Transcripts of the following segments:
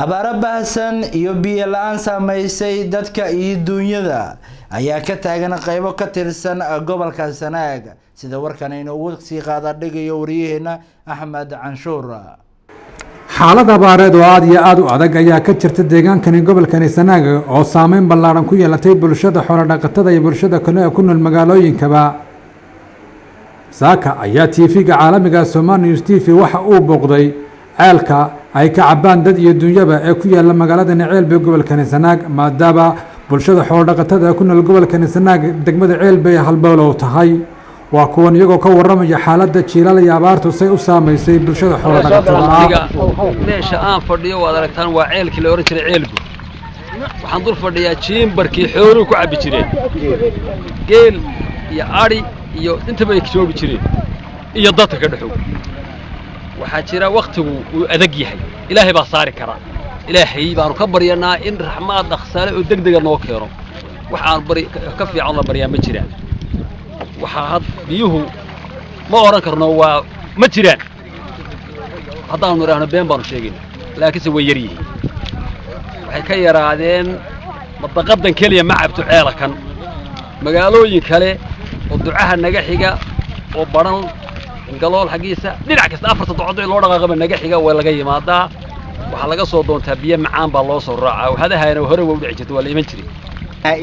Abaaro baahsan iyo biyo la-aan saameysay dadka iyo duunyada ayaa ka taagan qeybo ka tirsan gobolka Sanaag, sida warkan inoogu sii qaada dhigayo wariyaheena Axmed Canshuur. Xaalad abaareed oo aada iyo aada u adag ayaa ka jirta deegaankani gobolkani Sanaag, oo saameyn ballaaran ku yeelatay bulshada xoolodhaqatada iyo bulshada kale ee ku nool magaalooyinkaba. Saaka ayaa TV-ga caalamiga Somali News TV waxa uu booqday ceelka ay ka cabaan dad iyo dunyaba ee ku yaala magaaladani Ceelbey, gobolkani Sanaag, maadaama bulshada xoolodhaqatada ee ku nool gobolkani Sanaag degmada Ceelbey halbowlow tahay. Waa kuwan iyagoo ka waramaya xaaladda jiilaal iyo abaartu say u saamaysay bulshada xoolodhaqatada ah. Meesha aan fadhiyo waad aragtaan, waa ceelkii la odhan jiray Ceelgu. Waxaan dul fadhiyaa jiimbarkii xooluhu ku cabbi jireen, geel iyo adhi iyo intaba ay joogi jireen iyo dadka ka dhexow. Waxaa jira wakhtigu uu adag yahay. Ilaahay baa saari karaa. Ilaahay baanu ka baryanaa in raxmaad dhaqsaale oo deg dega noo keeno. Wax aan bari ka fiican la baryaa ma jiraan. Waxaa had biyuhu ma odhan karno waa ma jiraan. Haddaanu idhaahno been baanu sheegayna, laakiinse way yar yihiin. Waxay ka yaraadeen madaqadan keliya ma cabto ceela kan, magaalooyin kale oo ducaha naga xiga oo Badhan, Galool xaggiisa, dhinac kasta afarta docod loo dhaqaaqaba naga xiga way laga yimaadaa. Waxaa laga soo doontaa biyo macaan baa loo soo raacaa. Waxaadahayna hore waa u dhici jirta, waa la iman jiray.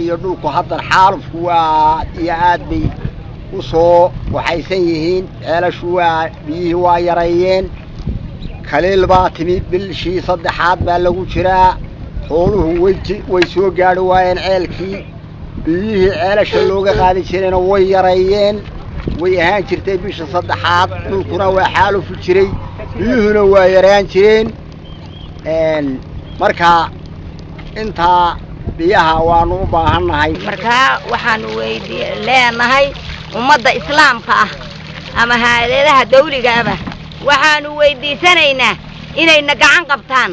Iyo dhulku haddan xaalufku waa iyo aad bay u soo waxaysan yihiin. Ceelashu waa biyihii waa yareeyeen. Kaliil baa timi, bishii saddexaad baa lagu jiraa. Xooluhu way soo gaadhi waayeen ceelkii. Biyihii ceelasha looga qaadi jirayna way yareeyeen. Way ahaan jirtay bisha saddexaad, dhulkuna waa xaalufi jiray, biyuhuna waa yaraan jireen. Marka intaa biyaha waanu u baahannahay. Markaa waxaanu weydii leenahay ummadda Islaamka ah ama hay'adaha dawligaaba, waxaanu weydiisanaynaa inayna gacan qabtaan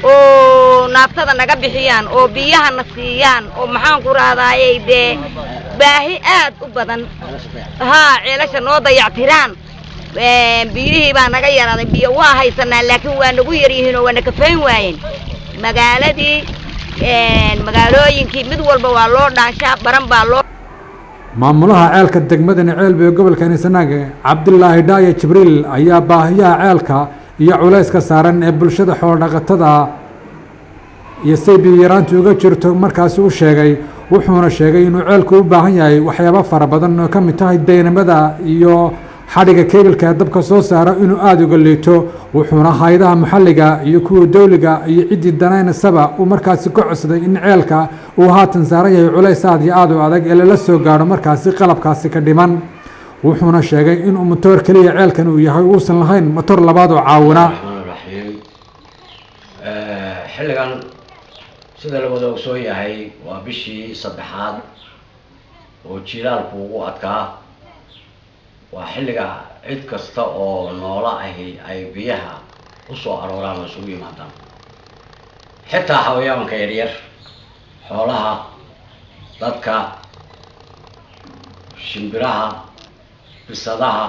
oo naaftada naga bixiyaan oo biyahana siiyaan oo maxaan ku raadaayey dee baahi aad u badan haa ceelasha noo dayactiraan. Biyihii baa naga yaraaday. Biyo waa haysanaa, laakiin waa nagu yar yihiin oo waa na kafayn waayeen. Magaaladii, magaalooyinkii mid walba waa loo dhaanshaa, Baran baa loo Maamulaha ceelka degmadani Ceelbey ee gobolkani Sanaag, Cabdilaahi Dhaaye Jibriil, ayaa baahiyaha ceelka iyo culayska saaran ee bulshada xoolodhaqatada iyo say biyo yaraantu uga jirto markaasi u sheegay. Wuxuuna sheegay inuu ceelku u baahan yahay waxyaabo fara badan oo ka mid tahay daynamada iyo xadhiga keebilka ee dabka soo saara inuu aada uga liito. Wuxuuna hay'adaha maxalliga iyo kuwa dowliga iyo ciddii danaynasaba uu markaasi ka codsaday in ceelka uu haatan saaran yahay culays aad iyo aada u adag ee lala soo gaadho markaasi qalabkaasi ka dhiman. Wuxuuna sheegay inuu motoor keliya ceelkan uu yahay, uusan lahayn motor labaad oo caawina. Raxiim. Xilligan, sida la wada ogsoon yahay, waa bishii saddexaad oo jilaalku ugu adkaa. Waa xilliga cid kasta oo noola ahi ay biyaha usoo arooraan oo isugu yimaadaan, xitaa xawayaanka yaryar, xoolaha, dadka, shimbiraha, bisadaha,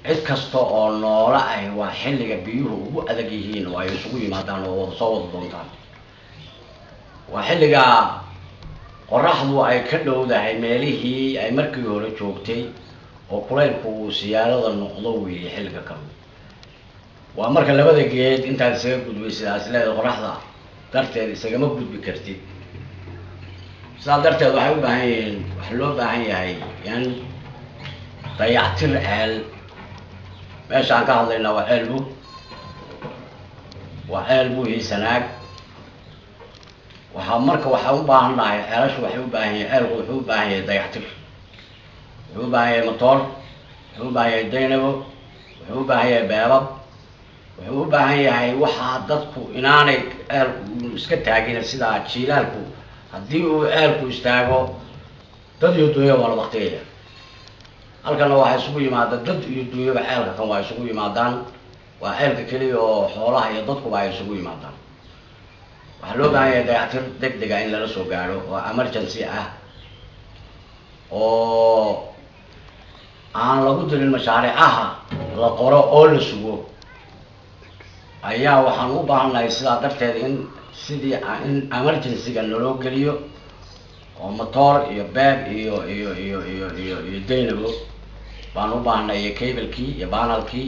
cid kasta oo noola ahi waa xilliga biyuhu ugu adag yihiin oo ay isugu yimaadaan oo wada soo wada doontaan. Waa xilliga qoraxdu ay ka dhowdahay meelihii ay markii hore joogtay oo kulaylku uu siyaarada noqdo weeye. Xilliga kale waa marka labada geed intaad isaga gudbay sidaas leeda qoraxda darteed isagama gudbi kartid. Sidaa darteed waxay u baahan yihiin, waxa loo baahan yahay in dayactir ceel. Meesha aan ka hadlaynaa waa Ceelbu, waa Ceelbuhii Sanaag. Waxaa marka waxaan u baahan nahay, ceelashu waxay u baahan yihiin, ceelku wuxuu u baahan yahay dayactir, wuxuu u baahan yahay motoor, wuxuu u baahan yahay daynabo, wuxuu u baahan yahay beebab, wuxuu u baahan yahay waxaa dadku inaanay ceelku iska taagin. Sidaa jiilaalku haddii uu ceelku istaago, dad iyo dunya waa la baktiyaya. Halkana waxaa isugu yimaada dad iyo dunyaba, ceelka kan waa isugu yimaadaan. Waa ceelka keliya oo xoolaha iyo dadkuba ay isugu yimaadaan. Waxaa loo baahan yahay dayactir deg dega in lala soo gaadho oo emergency ah oo aan lagu dirin mashaariicaha la qoro oo la sugo. Ayaa waxaan u baahannahay sidaa darteed in sidii in emergency-ga naloo geliyo oo motor iyo beeb iyo dynamo baan u baahanay, iyo cable-kii iyo panel-kii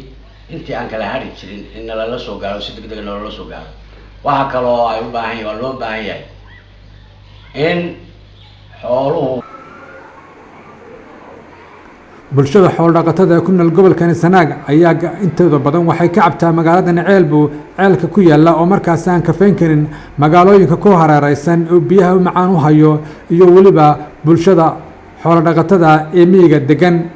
intii aan kala hari jirin in nalala soo gaaro, si deg deg nalala soo gaaro. Waxa kaloo ay u baahan yahay, waa loo baahan yahay in xooluhu Bulshada xoolo-dhaqatada ee ku nool gobolkani Sanaag ayaa intooda badan waxay ka cabtaa magaaladani Ceelbu ceelka ku yaala, oo markaasi aan kafeyn karin magaalooyinka ku hareereysan oo biyaha u macaan u hayo, iyo weliba bulshada xoolo-dhaqatada ee miyiga degan.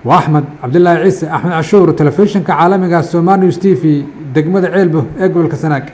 Waa Axmed Cabdilaahi Ciise, Axmed Cashuur, telefishinka caalamiga Somali News TV, degmada Ceelbu ee gobolka Sanaag.